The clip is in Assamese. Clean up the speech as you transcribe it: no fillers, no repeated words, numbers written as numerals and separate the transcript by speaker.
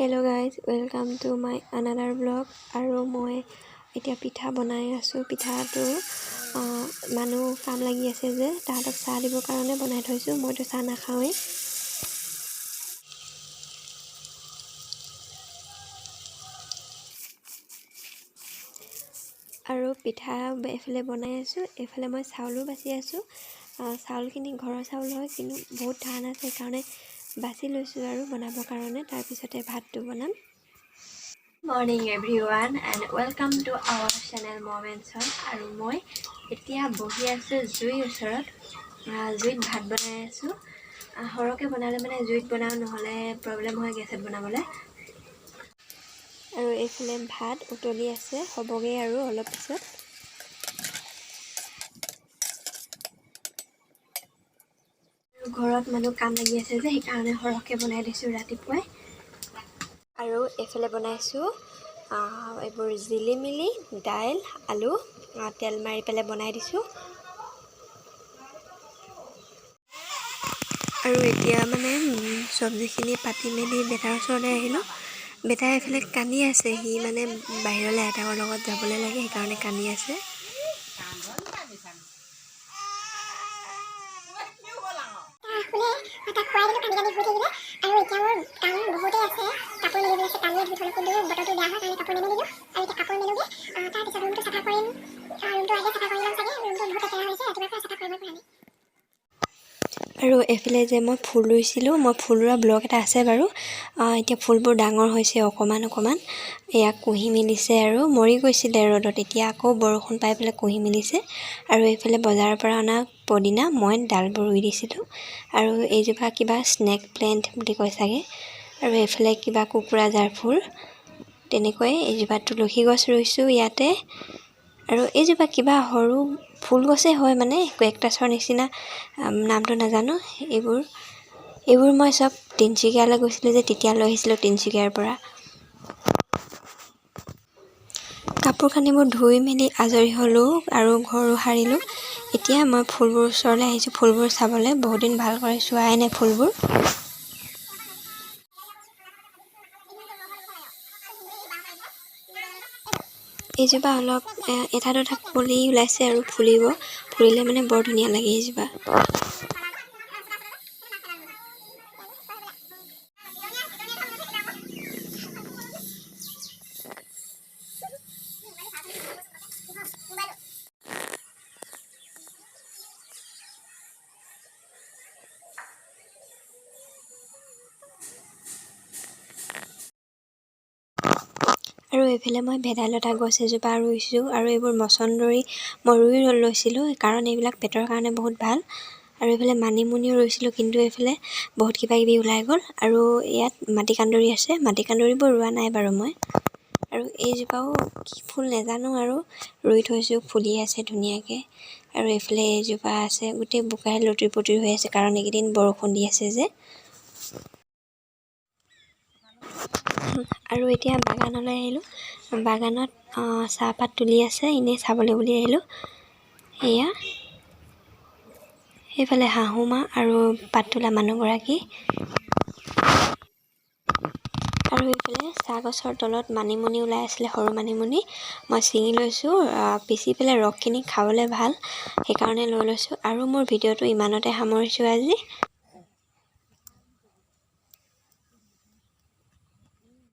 Speaker 1: Hello guys, welcome to my another vlog. আৰু মই এতিয়া পিঠা বনাই আছোঁ। পিঠাটো মানুহ কাম লাগি আছে যে, তাহাঁতক চাহ দিবৰ কাৰণে বনাই থৈছোঁ। মইতো চাহ নাখাওঁৱেই। আৰু পিঠা এইফালে বনাই আছোঁ, এইফালে মই চাউলো বাছি আছোঁ। চাউলখিনি ঘৰৰ চাউল হয়, কিন্তু বহুত ধান আছে, সেইকাৰণে বাছি লৈছোঁ আৰু বনাবৰ কাৰণে। তাৰপিছতে ভাতটো বনাম। Morning everyone and welcome to our channel মমেন্টছন। আৰু মই এতিয়া বহি আছোঁ জুইৰ ওচৰত, জুইত ভাত বনাই আছোঁ। সৰহকৈ বনালে মানে জুইত বনাওঁ, নহ'লে প্ৰব্লেম হয় গেছত বনাবলৈ। আৰু এইফালে ভাত উতলি আছে, হ'বগৈ আৰু অলপ পিছত। ঘৰত মানুহ কাম লাগি আছে যে, সেইকাৰণে সৰহকৈ বনাই দিছোঁ ৰাতিপুৱাই। আৰু এইফালে বনাইছোঁ এইবোৰ জিলিমিলি দাইল আলু তেল মাৰি পেলাই বনাই দিছোঁ। আৰু এতিয়া মানে চব্জিখিনি পাতি মেলি বেটাৰ ওচৰলৈ আহিলোঁ। বেটাই এইফালে কান্দি আছে, সি মানে বাহিৰলৈ আইতাকৰ লগত যাবলৈ লাগে, সেইকাৰণে কান্দি আছে।
Speaker 2: তাক খুৱাই দিলোঁ, কান্দি কান্দি শুই থাকিলে। আৰু এতিয়া মোৰ কাম বহুতেই আছে, কাপোৰ মেলিবলৈ আছে, কালিয়ে ধুই থ'লোঁ, কিন্তু বতৰটো বেয়া হোৱাৰ কাৰণে কাপোৰ নেমেলিলোঁ। আৰু এতিয়া কাপোৰ মেলোগৈ, তাৰপিছত ৰুমটো চাফা কৰিম। ৰুমটো আগে চাফা কৰি ল'ম চাগে, ৰুমটো বহুত লেতেৰা হৈছে, ৰাতিপুৱাৰ পৰা চাফা কৰিব পৰা নাই।
Speaker 1: আৰু এইফালে যে মই ফুল ৰুইছিলোঁ, মই ফুল ৰোৱা ব্লগ এটা আছে বাৰু। এতিয়া ফুলবোৰ ডাঙৰ হৈছে অকণমান অকণমান। এয়া কুঁহি মেলিছে আৰু মৰি গৈছিলে ৰ'দত, এতিয়া আকৌ বৰষুণ পাই পেলাই কুঁহি মেলিছে। আৰু এইফালে বজাৰৰ পৰা অনা পদিনা মই ডালবোৰ ৰুই দিছিলোঁ। আৰু এইজোপা কিবা স্নেক প্লেণ্ট বুলি কয় চাগে। আৰু এইফালে কিবা কুকুৰাঝাৰ ফুল, তেনেকৈ এইজোপা তুলসী গছ ৰুইছোঁ ইয়াতে। আৰু এইজোপা কিবা সৰু ফুল গছেই হয়, মানে কেকটাছৰ নিচিনা, নামটো নাজানো। এইবোৰ এইবোৰ মই চব তিনিচুকীয়ালৈ গৈছিলোঁ যে, তেতিয়া লৈ আহিছিলোঁ তিনিচুকীয়াৰ পৰা। কাপোৰ কানিবোৰ ধুই মেলি আজৰি হ'লোঁ আৰু ঘৰো সাৰিলোঁ। এতিয়া মই ফুলবোৰ ওচৰলৈ আহিছোঁ, ফুলবোৰ চাবলৈ। বহুত দিন ভালকৈ চোৱাই নাই ফুলবোৰ। এইজোপা অলপ এটা দুটা কলি ওলাইছে আৰু ফুলিব, ফুলিলে মানে বৰ ধুনীয়া লাগে এইজোপা। আৰু এইফালে মই ভেদাইলতা গছ এজোপা ৰুইছোঁ। আৰু এইবোৰ মচন্দৰী মই ৰুই লৈছিলোঁ, কাৰণ এইবিলাক পেটৰ কাৰণে বহুত ভাল। আৰু এইফালে মানিমুনিও ৰুইছিলোঁ, কিন্তু এইফালে বহুত কিবা কিবি ওলাই গ'ল। আৰু ইয়াত মাটিকান্দুৰি আছে, মাটিকান্দুৰিবোৰ ৰোৱা নাই বাৰু মই। আৰু এইজোপাও কি ফুল নাজানো, আৰু ৰুই থৈছোঁ, ফুলি আছে ধুনীয়াকৈ। আৰু এইফালে এইজোপা আছে, গোটেই বোকাই লুতুৰি পুতুৰি হৈ আছে, কাৰণ এইকেইদিন বৰষুণ দি আছে যে। আৰু এতিয়া বাগানলৈ আহিলোঁ। বাগানত চাহপাত তুলি আছে, এনেই চাবলৈ বুলি আহিলোঁ। এয়া সেইফালে শাহু মা আৰু পাত তোলা মানুহগৰাকী। আৰু এইফালে চাহ গছৰ তলত মানিমুনি ওলাই আছিলে, সৰু মানিমুনি মই ছিঙি লৈছোঁ। পিচি পেলাই ৰসখিনি খাবলৈ ভাল, সেইকাৰণে লৈ লৈছোঁ। আৰু মোৰ ভিডিঅ'টো ইমানতে সামৰিছোঁ আজি।